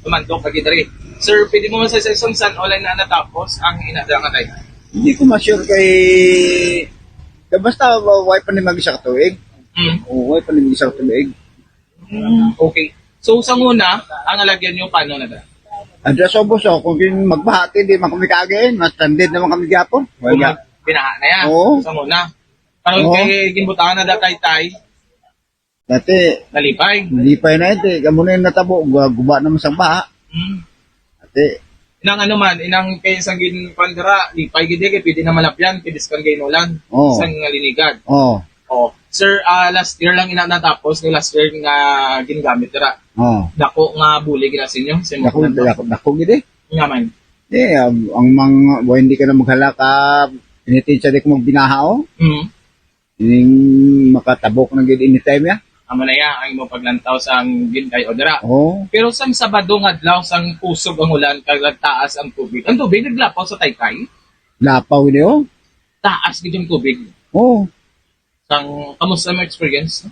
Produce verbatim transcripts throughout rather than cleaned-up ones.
Mandok lagi diri. Sir, pwede mo man sa isang san online na natapos ang inadra nga tayo? Hindi ko ma-sure kay, kay basta wa-, way pa ni mag-isa ka tuig. Mm. Oo, way pa ni mag-isa ka tuig. Mm, okay. So, sa una, ang alagyan nyo, paano na ba? Adra sa ubos, oh, kung yung magbahati, di man kami kaagin, mas stranded naman kami gyapon. Kung Wala. Mag-, binaha na yan, Oo. Sa una. Karon Oo. Kay ginbutangan na datay tay, Dati, nalipay. Lipay na ito, eh. Kamo na yung natabo, gu-, guba naman sa baha. Mm. Dati. Inang ano man, inang kay sa gin-, pandara, lipay gid, eh, kay pwede na malapyan, kay diskan kay inulan. Oo. Sa nga linigad. Oo. Oh, sir, ah, last year lang ina natapos ni last year nga ginagamit dira. Oh. Dako nga bulig na sa inyo, sa imo Dako, paglantaw. Dako, dako gid eh. Nga man. Eh, ang, ang mga, wa, hindi ka na maghala ka, initiative ko magbinaha, oh. Mm. Ining makatabok na gid anytime ya. Amo na ya ang imo paglantaw sa ang gintay o dira. Oh. Pero sang Sabado nga adlaw, sang kusog ang ulan, kag nagtaas ang tubig. Ang tubig naglapaw sa taytay? Lapaw ini, oh. Taas gid yung tubig. Oh. Sang, kamusta mo experience?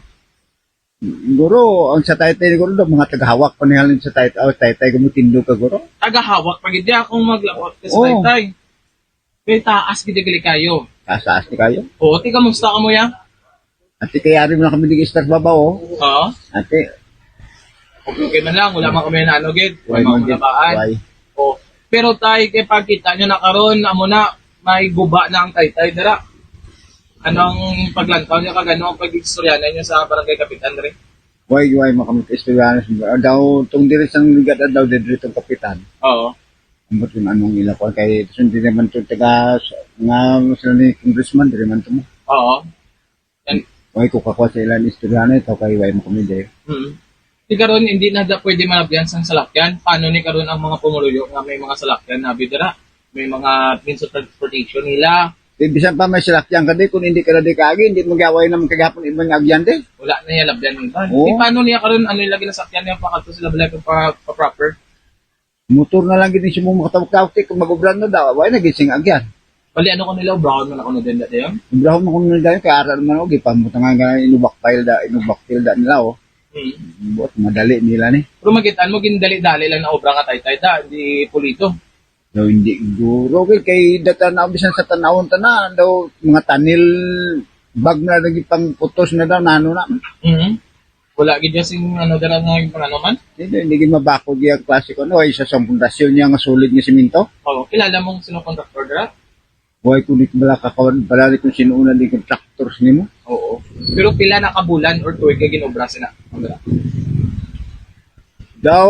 Guro, ang sa taytay, guro, daw, mga tagahawak pa ni halin sa taytay, oh, taytay, gumutindog ka, guro. Tagahawak pa gid ya kung maglabot ka sa Oo. Taytay. Kay taas gid gali kayo. Taas, taas ni kayo. Oo, ti, kamusta ka mo ya? Ati, kay ari mo na kami di istar babaw, oh. Oo. Ati. Okay, okay man lang, wala man kami na ano gid, wala man gid, nabaan. Why? Oh. Pero tay, kay pagkita nyo na karon, amo na, may guba na ang taytay dira. Ano ang paglantaw niya kag ano ang pag-istoryanan niya sa barangay kapitan diri? Why, why, makamit istoryanan sa daw, tong diri sang ligad daw, diri tong kapitan. Oo. Ambot kung anong ila ko, kay sundin naman to taga, nga sila ni congressman, diri man to mo. Oo. Yan. Why ko kakuha sa ilan istoryanan, ito kay why mo kami diri. Mm. Di karon, hindi na da pwede malabyan sang salakyan. Paano ni karon ang mga pumuluyo nga may mga salakyan na bidira? May mga means of transportation nila. Di, bisan pa may salakyan ka di, kung hindi ka na di kaagi, hindi mo gaway naman kagapon ibang agyan di. Wala na niya labyan ng van. Oo. Di paano niya karon, ano yung lagi na sakyan niya, pakadto sila balay pa, pa, pa proper? Motor na lang gid si mo makatawag-tawag, ti, kung mag-obra na daw, wala na gid sing agyan. Bali, ano ko nila, obrahon man ako na din dati yun? Obrahon man ko na din, kay ara naman, oh, gipamutangan ka, inubak file da, inubak file da nila, oh. Hmm. Buot, madali nila ni. Pero magitan mo, gindali-dali lang na obra nga taytay da, di pulido. Daw hindi guro, kay, kay data na, bisan sa tanawon ta na, daw mga tanil bag na lagi pang putos na daw, nano na. Mhm. Wala gid siya sing ano dira nga yung pangano man? Hindi, hindi gid mabakod yung klase ko, no? Ay, sa, sa pundasyon niya nga solid nga simento. Oo, kilala mong sino kontraktor dira? Boy, kung di ko bala kakawan, bala di kung sino una di kontraktor sa nimo. Oo. Pero pila na ka bulan or tuig nga ginobra sina? Ano na? Daw,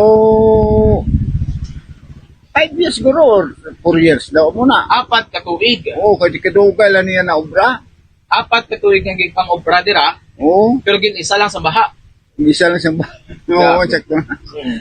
five years siguro or four years daw muna. Apat ka tuig. Oo, kay di kadugay lang niya na obra. Apat ka tuig nga gipang-obra dira, Oo. Pero gin-isa lang sa baha. Gin-isa lang sa baha. Oo, Grabe. Sakto. Hmm.